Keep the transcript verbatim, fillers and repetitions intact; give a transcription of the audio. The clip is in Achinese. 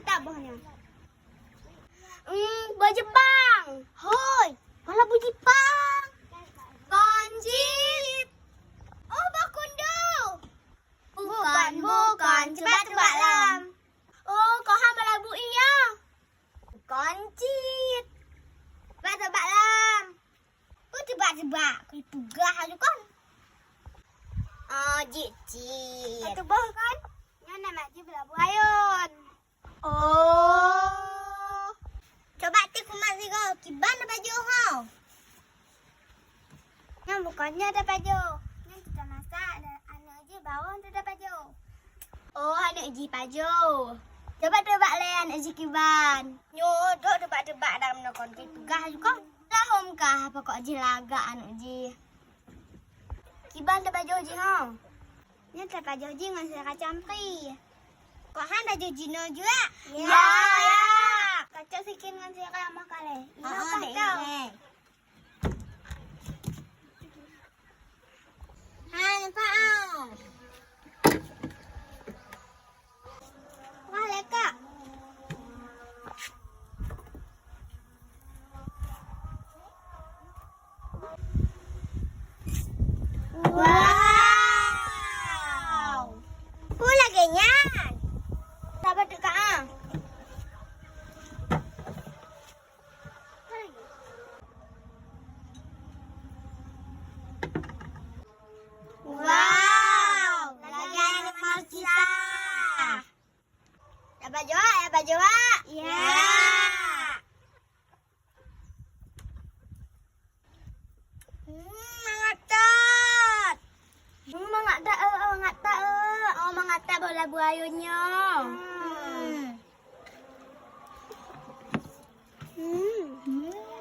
Taboh nyoe. Hmm, boh Jepang. Hoi, boh labu Jepang. Kon cit. Oh, boh kundu. Bukan, bukan. Cuba tebak lam. Oh, kon han boh labu ie. Kon cit. Cuba tebak lam. Ku tebak-tebak, ku peugah laju kon. Oh, jit cit. Atu boh kon? Nyan nama jih boh labu ayôn. Oh. Cuba tiek kumat sigoe, kiban tapajoh ho. Nyan bukon nyoe tapajoh. Nyan kita masak, ada aneuk jih bawang tu tapajoh. Oh, aneuk jih pajoh. Cuba tebak lé aneuk jih kiban. Nyoe dok tebak-tebak dalam nokon jih peugah laju kon. Lahom kah pokok jih lagak aneuk jih. Kiban tapajoh jih ho. Nyan tapajoh jih ngon sira campri. Kok han tajoh jinoe juak? Ya, ya. Kacok sikit ngon sira mah kalé. Inoe kah tau? Hai, nampak ah. Wah, lekak. Wow. Peue lagèe nyan? Sabar teuka ah. Wow, lagèe aneuk Malkisah. Ya pajoh, ya pajoh. Ya. Hmm, mangat that. Hmm, mangat that, eh, mangat that, eh. Oh, mangat that boh labu ayôn nyoe. Hmm. Hmm. Hmm.